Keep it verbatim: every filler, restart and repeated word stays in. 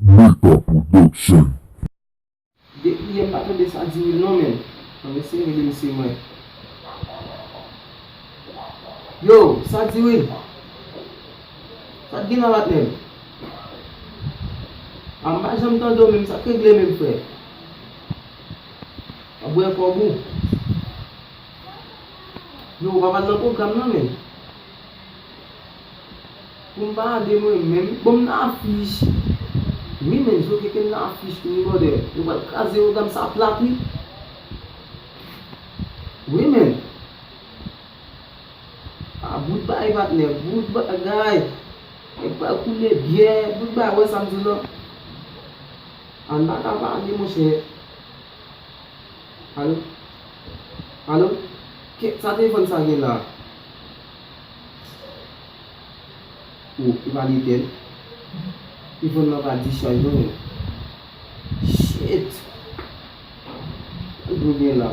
Mega Production. Depi yè m pa tande Sa Di Will non, menn. Ann eseye rele misye mwen. Yo, Sa Di Will. Sa k gen la, patnè m? A, m pa janm tande w menm, sa k regle menm, frè? W ap bwè kòb ou? Yo, w pa pral nan pwogram nan, menn. Pou m pa ale mwen menm. Bon, m nan afich. Wi, menn, Zo Keke m nan afich tou, wi, brother. Yo pral kraze pwogram sa plat, wi. Wi, menn. A, bout bagay, patnè, bout bagay. Nèg pral koule byè, bout bagay, wè sa m di w lan. Ann pa ka pale, monchè. Alo? Alo? Ke, sa telefòn sa gen la? O, e pa li tèl. Telefòn nan pa discharge non, menn. Shit! Sa nou gen la?